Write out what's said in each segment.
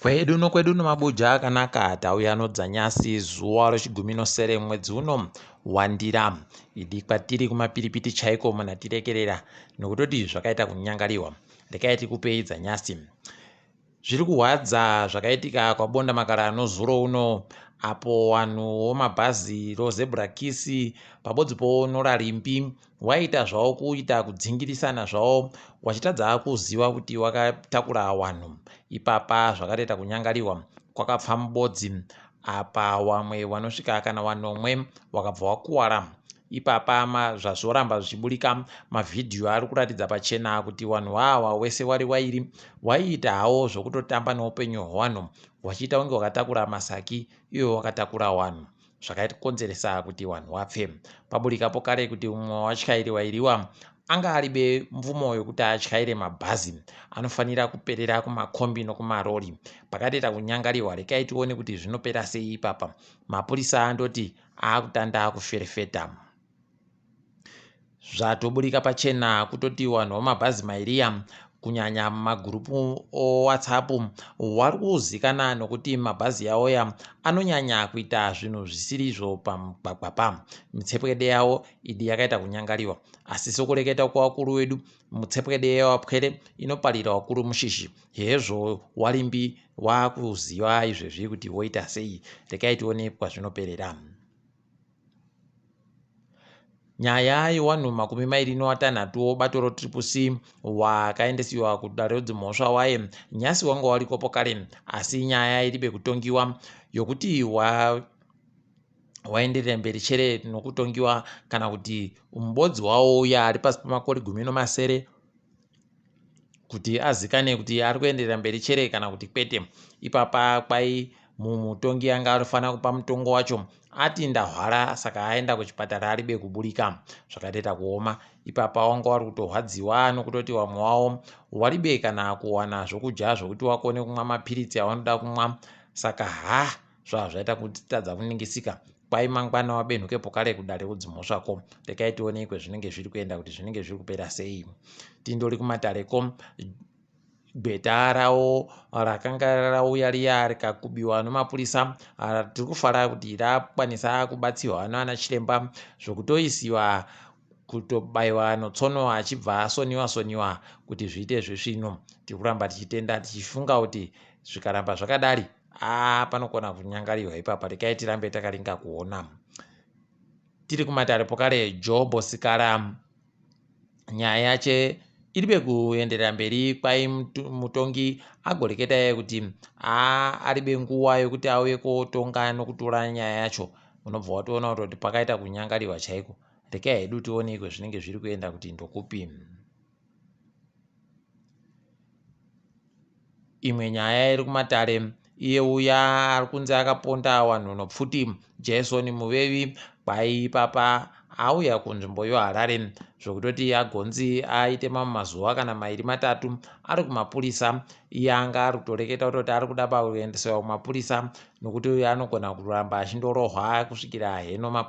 Kwedu nokwedu nomabuja akanaka tauya nodzanyasi zuva rechigumi nosere mwedzi uno wandira. Idi kwatiri kumapiripiti chaiko munatirekerera nokutoti zvakaita kunyangariwa. Rekai tikupei dzanyasi. Zviri kuhwadza zvakaitika kwaBonda Makarano zuro uno apo vanhu vomabhazi roZebra Kiss pabodzi poNorarimbi waiita zvawo kuita kudzingirisana zvawo wachitadza kuziva kuti wakatakura wanhu. Ipapa zvakatoita kunyangariwa kwakapfa mubodzi apa wamwe wanosvika kana wanomwe wakabva wakuwara. Ipapa zvazoramba zvichiburika mavhidhiyo ari kuratidza pachena kuti wanhu wawa wese wari wairi waiita hawo zvokutotamba neupenyu hwewanhu wachiita kunge wakatakura masaki iwe wakatakura wanhu zvakakonzeresa kuti wanhu wapfe. Paburikapo kare kuti umwe watyairi wairiwa anga aribe mvumo yokuti atyaire mabhazi anofanira kuperera kumakombi nokumarori. Pakatoita kunyangariwa rekai tione kuti zvinopera sei ipapa. Mapurisa andoti akutanda kuferefeta. Zvatoburika pachena kutoti vanhu vamabhazi mairiya kunyanya mumagurupu oWhatsApp wari kuzikana nokuti mabhazi yaoya anonyanya kuita zvinhu zvisirizvo pamugwagwa pa mitsepwede yawo idi yakaita kunyangariwa asi sokureketa kwavakuru wedu mutsepwede yewapwere inoparira wakuru mushishi hezvo warimbi wakuziva izvezvi kuti woita sei rekai tione kwazvinoperera. Nyaya yewanhu 28 wobato roTriple C wakaendesiwa kudare redzimhosva waye nyasi wanga warikopo kare asi nyaya iribe kutongiwa yokuti wa waenderera mberi chere nokutongiwa kana kuti mubodzi wawo uya ari pasi pemakore 16 kuti azikane kuti ari kuenderera mberi chere kana kuti kwete. Ipapa kwai mumutongi anga arifanira kupa mutongo wacho ati ndahwara saka aenda kuchipatara aribe kuburika zvakatoita kuoma. Ipapa wanga wari kutorwadziwa nokutoti vamwe wavo waribe kana kuwana zvokudya zvokuti wakone kumwa mapiritsi awanoda kumwa saka ha zvazvaita kutadza kuningisika kwai mangwana wabenhukepo kare kudare kudzimhosvako rekai tione kwezvinenge zviri kuenda kuti zvinenge zviri kupera sei tindori kumatareko gweta rawo rakanga rauya riya rikakubiwa nomapurisa tiri kufara kuti rakwanisa kubatsirwa navana chiremba zvokutoisiwa kutobaiwa notsono achibva asoniwa soniwa kuti zviite zvisvinu tiri kuramba tichitenda tichifunga kuti zvikaramba zvakadari aa panogona kunyangarirwa ipapa rekai tirambe takaringa kuona tiri kumatare pokare Jobho Sikala nyaya yache iribe kuenderera mberi kwai mutongi agoreketa iye kuti aa aribe nguva yokuti auye kotonga nokutora nyaya yacho unobva watoona kutoti pakaita kunyangariwa chaiko rekai hedu tione kwezvinenge zviri kuenda kuti ndokupi. Imwe nyaya iri kumatare iye uya ari kunzi akaponda vanhu nopfuti Jason Muvevi kwai ipapa auya kunzvimbo yoHarare zvokutoti agonzi aite mamwe mazuva kana mairi matatu ari kumapurisa iye anga ari kutoreketa kutoti ari kuda pakuendesewa kumapurisa nokuti anogona kuramba achindorohwa kusvikira heno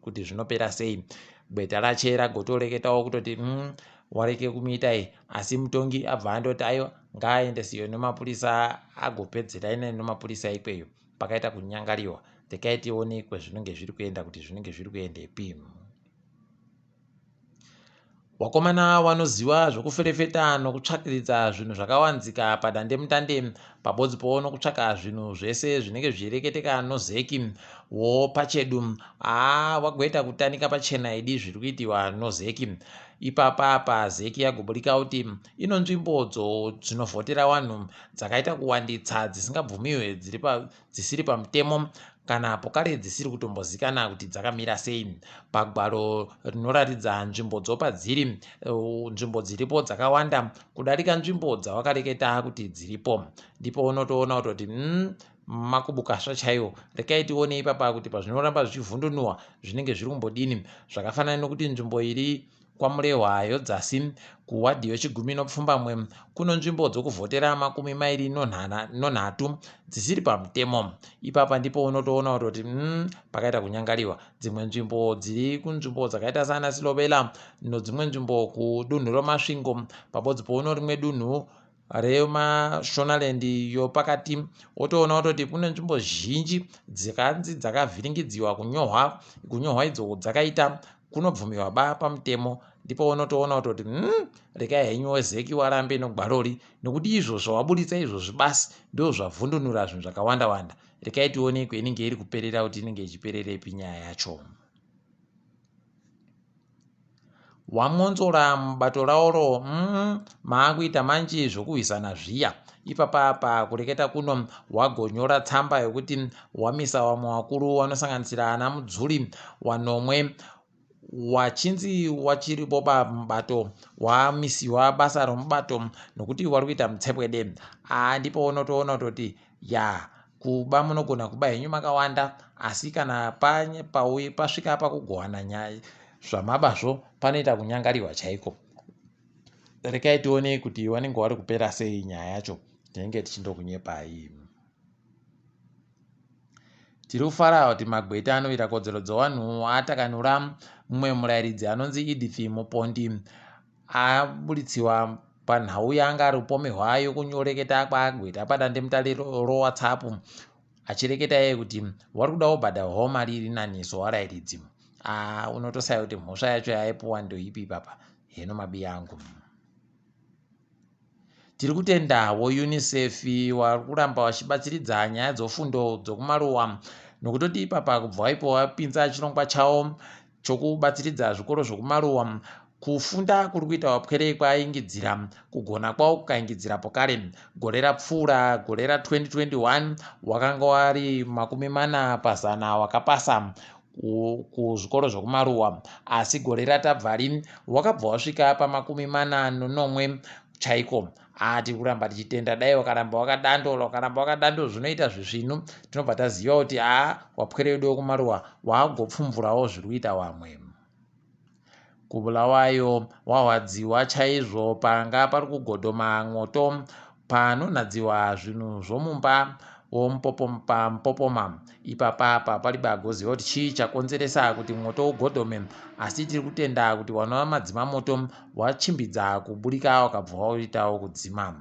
kuti zvinopera sei gweta rache ragotoreketawo kutoti wareke kumuita iyi asi mutongi abva andoti aiwa ngaaendesiwe nemapurisa agopedzera ine nemapurisa ikweyo pakaita kunyangariwa rekai tione kwezvinenge zviri kuenda kuti zvinenge zviri kuendepi. Wakomana wanoziva zvokuferefeta nokutsvakiridza zvinhu zvakawanzika padandemutande pabodzi powo nokutsvaka zvinhu zvese zvinenge zvichireketeka nozeki wo pachedu haa wagoita kutanika pachena idi zviri kuitiwa nozeki ipapa apa zeki yagoburika kuti ino nzvimbo dzinovhotera wanhu dzakaita kuwanditsa dzisingabvumiwe dziri pa dzisiri pamutemo kana pokare dzisiri kutombozikana kuti dzakamira sei. Pagwaro rinoratidza nzvimbo dzopadziri, nzvimbo dziripo dzakawanda kudarika nzvimbo dzawakareketa kuti dziripo. Ndipo unotoona kutoti makubukasva chaiwo. Rekai tione ipapa kuti pazvinoramba zvichivhundunuwa zvinenge zviri kumbodini. Zvakafanana nokuti nzvimbo iri kwaMurehwa yodzasi kuwadhi yechigumi nopfumbamwe kuno nzvimbo dzokuvhotera 23 dzisiri pamutemo. Ipapa ndipo unotoona kutoti pakaita kunyangariwa. Dzimwe nzvimbo dziri kunzvimbo dzakaita saana Silobela nodzimwe nzvimbo kudunhu roMasvingo pabodzi pouno rimwe dunhu. reMashonaland yopakati wotoona wototi kune nzvimbo zhinji dzakanzi dzakavhiringidziwa kunyohwa kunyohwa idzo dzakaita kunobvumiwa ba pamutemo ndipo unotoona kutoti rekai henyu wezeki warambe nogwarori nokuti izvo zvawaburitsa izvozvi basi ndo zvavhundunura zvinhu zvakawanda wanda. Rekai tione kweinenge iri kuperera kuti inenge ichipererepi nyaya yacho. Wamwonzora mubato raoro maakuita manji zvokuhwisana zviya. Ipapa apa kureketa kuno wagonyora tsamba yokuti wamisa wamwe wakuru wanosanganisira ana Mudzuri wanomwe wachinzi wachiripo pamubato wamisiwa basa romubato nokuti wari kuita mutsepwede. Aa ndipo unotoona kutoti Yaa kuba munogona kuba henyu makawanda asi kana pasvika pakugowana nyaya zvamabazvo panoita kunyangariwa chaiko. Rekai tione kuti wanenge wari kupera sei nyaya yacho tinenge tichindokunyepai. Tiri kufara kuti magweta anorwira kodzero dzevanhu atakanura mumwe murairidzi anonzi Edith Mupondi aburitsiwa panhau yaanga ari kupomerwa yokunyoreketa kwaagweta padandemutande roWhatsApp achireketa iye kuti wari kuda kubhadharwawo mari iri nani sowarairidzi. Aa unotosaya kuti mhosva yacho yaaipuwa ndoipi ipapa heno mabiya angu. Tiri kutendawo UNICEF vari kuramba vachibatsiridza nyaya dzofundo dzokumaruwa nokutoti ipapa kubva ipo vapinza chirongwa chavo chokubatsiridza zvikoro zvokumaruwa. Kufunda kuri kuita vapwere kwaingidzira kugona kwavo kukaingidzira pokare. Gore rapfuura, gore ra2021, wakanga wari 40 pazana wakapasa kuzvikoro zvokumaruwa asi gore ratabvari wakabva wasvika pamakumi mana nonomwe chaiko. Haa tiri kuramba tichitenda dai wakaramba wakadando wakaramba wakadando zvinoita zvisvinu tinobva taziva kuti haa wapwere wedu wekumaruwa waagopfumvurawo zviri kuita wamwe. KuBulawayo wahwadziwa chaizvo panga pari kugodhoma mwoto panonhadziwa zvinhu zvomumba womuPampopoma. Ipapa apa pari bagoziva kuti chii chakonzeresa kuti mwoto ugodhome asi tiri kutenda kuti wana wamadzima moto wachimbidza kuburika wakabva waitawo kudzima.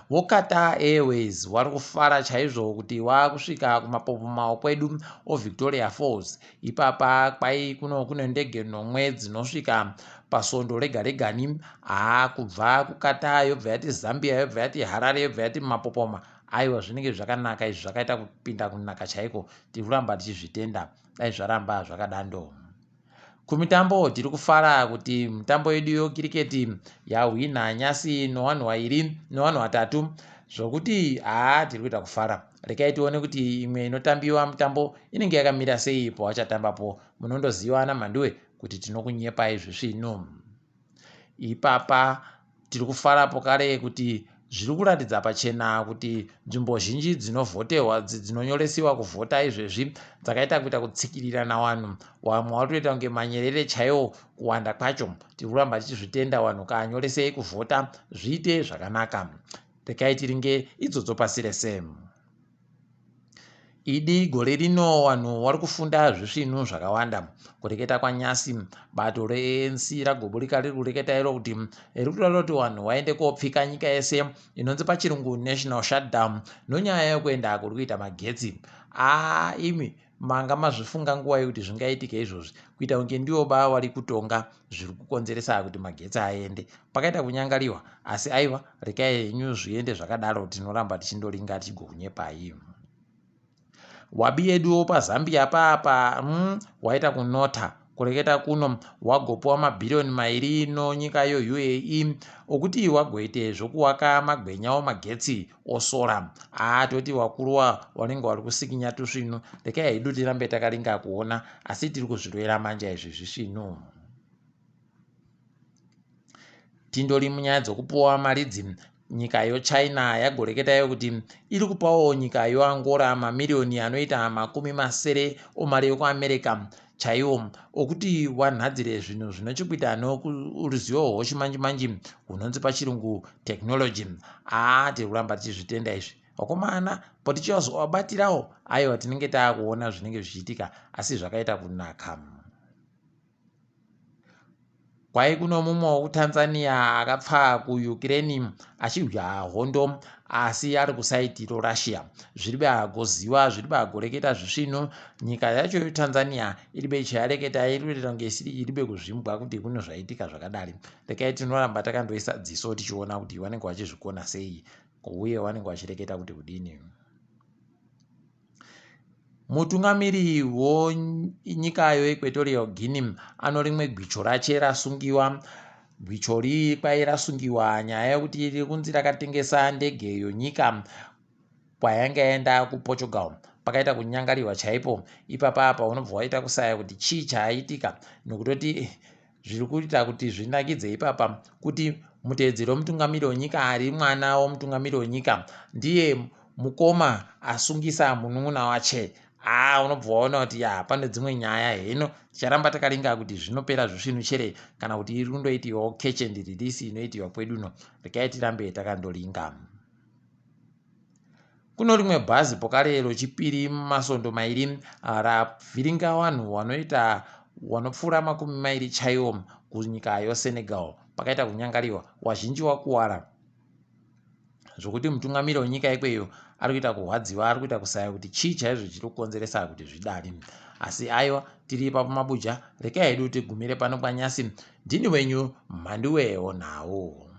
VoQatar Airways vari kufara chaizvo kuti vakusvika kumapopoma kwedu oVictoria Falls. Ipapa kwai kuno kune ndege nomwe dzinosvika pasvondo rega regani. Haa kubva kuQatar yobva yati Zambia yobva yati Harare yobva yati mapopoma. Aiwa zvinenge zvakanaka izvi zvakaita kupinda kunaka chaiko. Tiri kuramba tichizvitenda. Dai zvaramba zvakadando. Kumitambo tiri kufara kuti mitambo yedu yekiriketi yahwina nyasi nowanhu wairi nowanhu watatu zvokuti haa tiri kuita kufara. Rekai tione kuti imwe inotambiwa mitambo inenge yakamira sei pawachatambapo. Munondoziva ana Mhanduwe kuti tinokunyepai zvisvinu. Ipapa tiri kufara pokare kuti zviri kuratidza pachena kuti nzvimbo zhinji dzinovhotehwa dzinonyoresiwa kuvhota izvezvi dzakaita kuita kutsikirirana wanhu wamwe watoita kunge manyerere chaiwo kuwanda kwacho. Tiri kuramba tichizvitenda wanhu kaanyoresei kuvhota zviite zvakanaka. Rekai tiringe idzodzo pasi rese. Idi gore rino vanhu vari kufunda zvisvinu zvakawanda. Kureketa kwaNyasi, bato reANC ragoburika riri kureketa iro kuti riri kutoda kuti vanhu vaende kopfika nyika yese inonzi pachirungu national shutdown nonyaya yekuenda kuri kuita magetsi. Aa imi manga mazvifunga nguwai kuti zvingaitike izvozvi kuita kunge ndivo ba vari kutonga zviri kukonzeresa kuti magetsi aende pakaita kunyangariwa asi aiwa rekai henyu zviende zvakadaro tinoramba tichindoringa tichigokunyepai wabi yeduwo pazambia paapa waita kunota kureketa kuno wagopiwa mabhiriyoni mairi nonyika yoUAE okuti wagoite zvokuwaka magwenya omagetsi osora. Haa toti wakuruwa wanenge wari kusikinya tusvinu rekai hedu tirambe takaringa kuona asi tiri kuzvirwera manja izvi zvisvinu. Tindori munyaya dzokupuwa maridzi nyika yoChina yagoreketayo kuti iri kupawo nyika yoAngola mamiriyoni anoita 60 omari yokuAmerica chaiwo okuti wanhadzire zvinhu zvine chekuita noruzivo rwechimanjimanji hunonzi pachirungu technology. Haa tiri kuramba tichizvitenda izvi vakomana potichazovabatirawo aiwa tinenge taakuona zvinenge zvichiitika asi zvakaita kunaka. Kwai kuno mumwe wokuTanzania akapfaa kuUkraine achirwa hondo asi ari kusaiti roRussia. Zviribe agoziwa, zviribe agoreketa zvisvinu. Nyika yacho yeTanzania iribe ichayareketa, iri kutoita kunge isiri iribe kuzvimbwa kuti kune zvaitika zvakadari. Rekai tinoramba takandoisa dziso tichiona kuti vanenge vachizvikona sei uye vanenge vachireketa kuti kudini. Mutungamiri wonyika yeEquatorial Guinea ano rimwe gwicho rache rasungiwa. Gwicho rii kwai rasungiwa nyaya yekuti riri kunzi rakatengesa ndege yonyika kwayanga yaenda kuPortugal. Pakaita kunyangariwa chaipo ipapa apa unobva waita kusaya kuti chii chaitika nokutoti Zviri kuita kuti zvinakidze ipapa kuti muteedzeri wemutungamiri wenyika ari mwana wemutungamiri wenyika ndiye mukoma asungisa munun'una wache. Haa unobva waona kuti ya pane dzimwe nyaya heno ticharamba takaringa kuti zvinopera zvisvinu chere kana kuti iri kundoitiwawo catch and release inoitiwa kwedu no. Regai tirambe takandoringa. Kuno rimwe bhazi pokare rochipiri masvondo mairi ravhiringa vanhu vanoita vanopfuura 20 chaiwo kunyika yoSenegal. Pakaita kunyangariwa, wazhinji wakuwara zvokuti mutungamiri wenyika ikweyo ari kuita kurwadziwa, ari kuita kusaya kuti chii chaizvo chiri kukonzeresa kuti zvidari. Asi aiwa, tiri ipapo mabuja, rekai hedu tigumire pano kwanyasi. Ndini wenyu Mhanduwe Onhau.